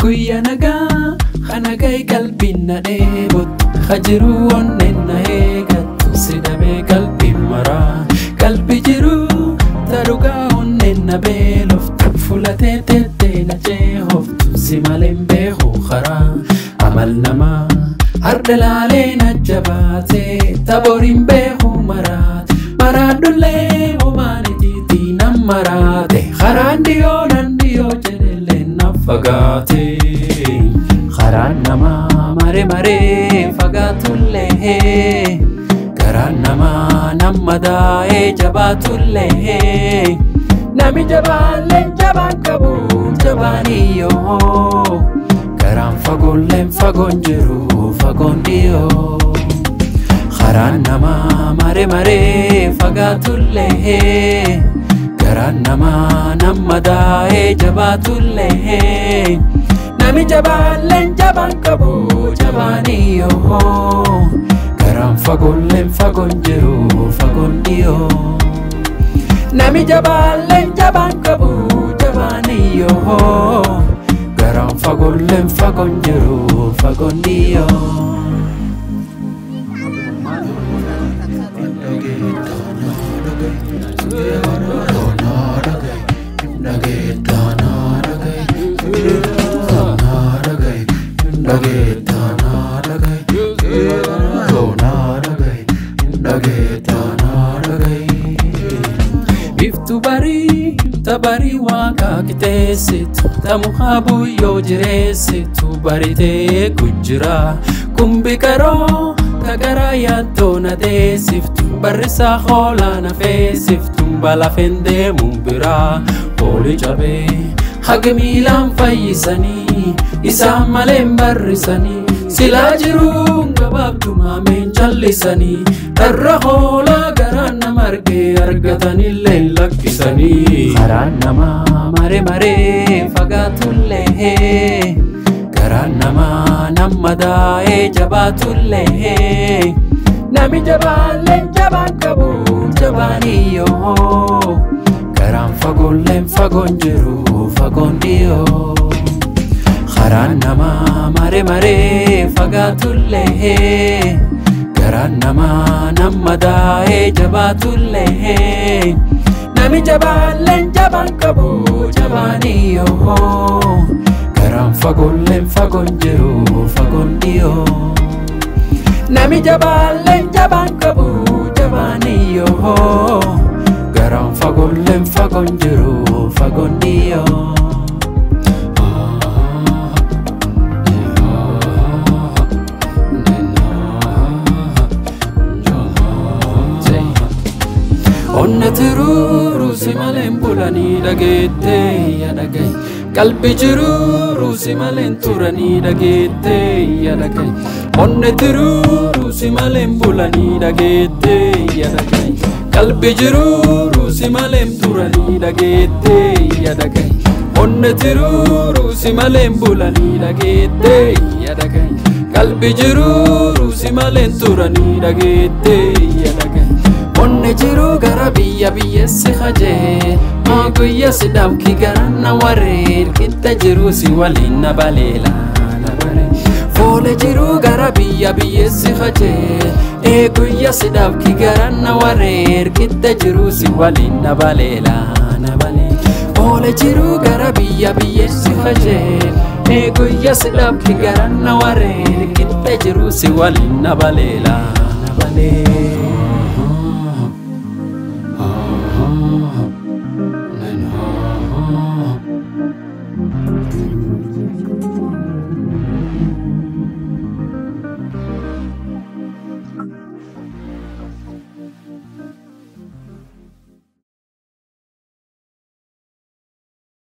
Guyyaa nagaa hanagai qalbiin na dheebottu hajiru onneen na eegattu si dhabee qalbiin maraa qalbi jiru tarugaa onneen na beeloftu fulatee teettee na ceehoftu si maleen beeku karaa amal namaa har'a laalee na jabaatee taboriin beeku maraate maraadhullee homaanitiitii nan maraate karaan dhiyoo nan dhiyoo jedhellee na fagaate. Karaan namaa maree maree fagaatullee garaan namaa nama daa'ee jabaatullee nami jabaallee jabaan qabu jabaaniyyoo garaan fagoolleen fagoon jiru fagoon dhiyoo. Karaan namaa maree maree fagaatullee garaan namaa nama daa'ee jabaatullee nami jabaalleen jabaan qabu jabaaniyyoo garaan fagoolleen fagoon jiru fagoon dhiyoo. Nami jabaalleen jabaan qabu jabaaniyyoo garaan fagoolleen fagoon jiru fagoon dhiyoo. Biftu barii tabarii waaqa qixeessitu tamuhaa buyyoo jireessitu baritee gujjira kumbi qaroo tagaraa yaattoo na teessiftu barrisaa hoolaa na feessiftu balafeen deemuun biraa hooli cabee haga miilaan fayyisanii isaan maleen barrisanii silaa jiruun gabaabdumaa meen callisanii dharra hoolaa garaan nama argee argatanillee lakkisanii. Karaan namaa maree maree fagaatullee garaan namaa nama daa'ee jabaatullee nami jabaalleen jabaan qabu jabaaniyyoo garaan fagoolleen fagoon jiru fagoon dhiyoo. Karaan namaa maree maree fagaatullee garaan namaa nama daa'ee jabaatullee nami jabaalleen jabaan qabu jabaaniyyoo garaan fagoolleen fagoon jiru fagoon dhiyoo. Nami jabaalleen jabaan qabu jabaaniyyoo garaan fagoolleen fagoon jiru fagoon dhiyoo. Onna tiruuru si maleen bulanii dhageettee yaa dhagaye qalbi jiruuru si maleen turanii dhageettee yaa dhagaye onna tiruuru si maleen bulanii dhageettee yaa dhagaye qalbi jiruuru si maleen turanii dhageettee yaa dhagaye onna tiruuru si maleen bulanii dhageettee yaa dhagaye qalbi jiruuru si maleen turanii dhageettee yaa dhagaye. Onne jiru gara biyya biyyeessi hajee moo guyyaa si dhabki gara na wareer qixxa jiru si waliin na baleela na bare. Foole jiru gara biyya biyyeessi hajee ee guyyaa si dhabki gara na wareer qixxa jiru si waliin na baleela na balee. Foole jiru gara biyya biyyeessi hajee ee guyyaa si dhabki gara na wareer qixxa jiru si waliin na baleela na balee.